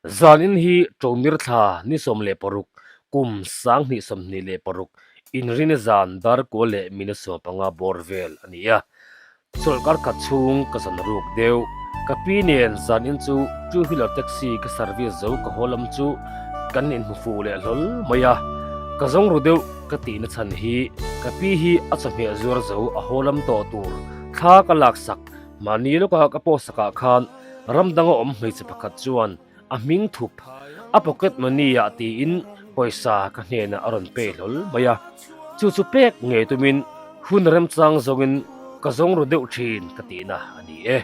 Zanin hi Ṭomir thla ni 16 kum 2026 inrini zan dar kual leh minute 15 bawr vel a ni a. Chawlhkar khat chhung ka zan ruk deuh. Ka pi nen zanin chu two wheeler taxi ka service zo ka haw lam chu kan inhmu fuh leh hlawl mai a. Ka zawng ru deuh ka tihna chhan hi ka pi hi a chawhmeh zuar zo a haw lam tawh tur thla ka laksak mahni lawka ka post sakah khan ram danga awm hmeichhe pakhat chuan a hming thup a pocket money ah tiin pawisa ka hnenah a rawn pe hlawl mai a, chu chu pek ngei tumin hun remchang zawngin ka zawng ru deuh thin ka tihna a ni e.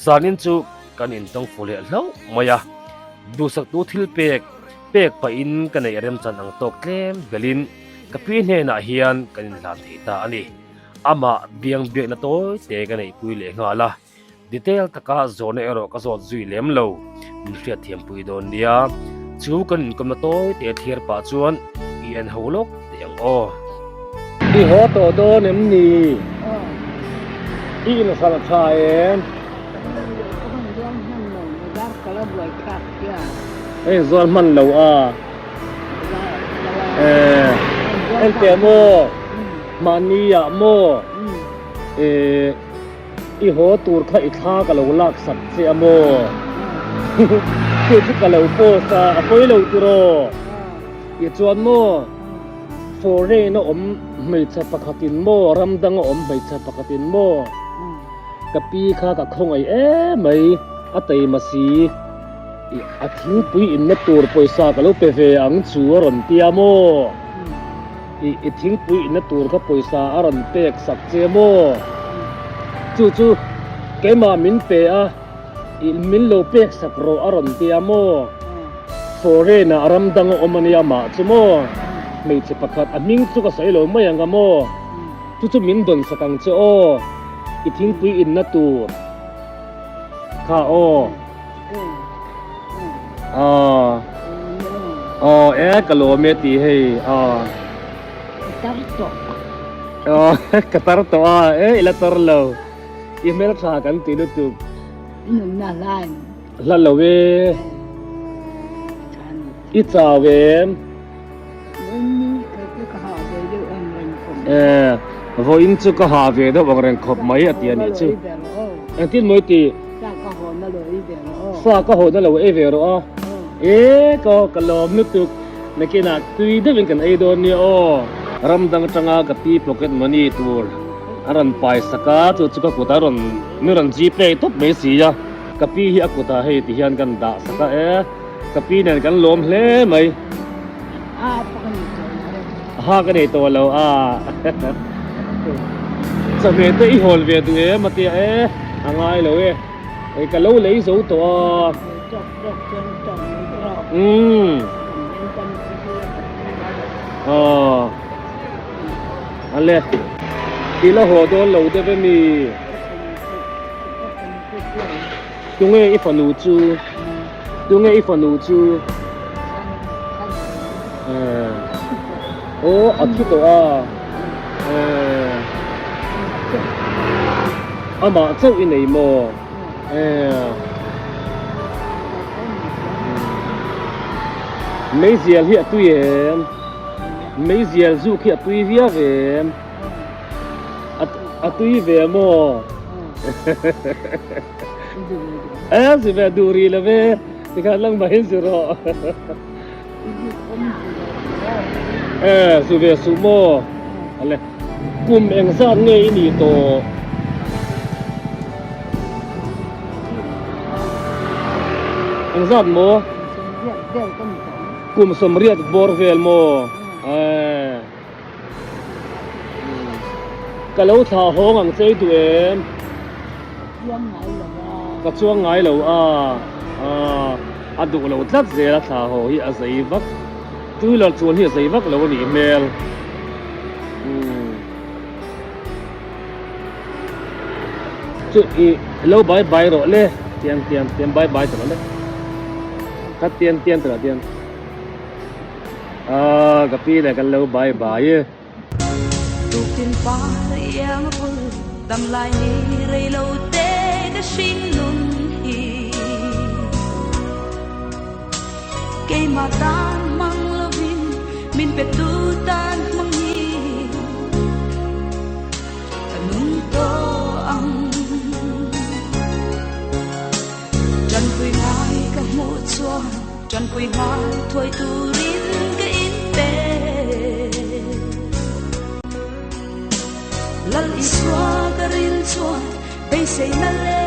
Zanin chu kan intawng fu leh hlauh mai a, duhsaktu thil pek pek pahin ka neih remchan ang tawk tlem belin ka pi hnenah hian kan inhlan thei ta a ni. Amah biang biakna tawi te ka neihpui leh nghal a. Detail taka zawhna erawh ka zawt zui lem lo, min hriatthiam pui dawn nia. Chu kan inkawmna tawi te thlir pah chuan i en ho lawk teh ang aw. I haw tawh dawn em ni? I inhralh tha em? Hei zual hman lo a. Eh, engte maw? Mahni ah maw? Eh. I haw tur kha i thla ka lo lak sak che a maw? Chu chu ka lo post a, a pawi lo tiraw? Tih chuan maw, foreign a awm hmeichhe pakhatin maw, ram dang a awm hmeichhe pakhatin maw, ka pi kha ka khawngaih em mai, a taima si, a thingpui inna tur pawisa ka lo pe ve ang chu a rawn ti a maw? I thingpui inna tur kha pawisa a rawn pek sak che maw? Chu chu keimah min pe a, i min lo pek sak rawh a rawn ti a maw? Foreign ah ram dang a awm a nia mah chu maw? Hmeichhe pakhat a hming chu ka sawi lo mai ang a maw? Chu chu min dawn sak ang che aw, i thingpui inna tur kha aw. Aw aw e ka lawm e tih hei aw Ka tar tawh. Aw ka tar tawh a e i la tar lo i hmeltha kan ti lutuk. I nunna hla em? Hla lo e. I chau em? E vawiin chu ka ha ve deuh ang reng khawp mai a ti a nih chu. Engtin maw i ti? Sa ka hawn a lo ei ve rawh a. E ka ka lawm lutuk nakinah tui deuhin kan ei dawn nia aw. Ram dang atanga ka pi pocket money tur a rawn pai sak a, chu chu ka kut a rawn mi rawn gpay tawp mai si a. Ka pi hi a kutah hei ti hian kan dah sak a e. Ka pi nen kan lawm hle mai. Ha ka nei tawh lo a. Chawhmeh te i hawl ve duh em a tia e a ngai lo e. Hei ka lo lei zo tawh a. Umm. Aw. Ale. I la haw dawn lo deuh emi? Tunge i fanu chu? Tunge i fanu chu? Eh. Aw, a thi tawh a. Eh. Amah chauh i nei maw? Eh. Meizial hi a tui em? Meizial zuk hi a tui viau em? A tui ve maw? E zu ve duh rih lo ve tikhan lang mai zu rawh. E zu ve suh maw? Ale kum eng zat nge i nih tawh? Eng zat maw? Kum 80 bawr vel maw? E. Ka lo thlah hawng ang chei duh em? Ka chuang ngai lo a. A duh lo tlat zel a thlah haw hi a zei vak. Two wheeler chuan hi a zei vak lo a nih hmel. Chu i lo bye bye rawh le. Tiang tiang tiang bye bye ta rawh le. Kha tiang tiang ta rawh tiang. Aaa ka pi leh kan lo bye bye e. Tukin par iang a bul dam lai ni rei lo te ka hring nun hi. Keimah tan hmang lovin min pe tu tan hmangin ka nung tawh ang. Tanpui ngai ka hmuh chuan tanpui ngai thuai turin ka inpe. Lal Isua ka ril chuan beiseina leh.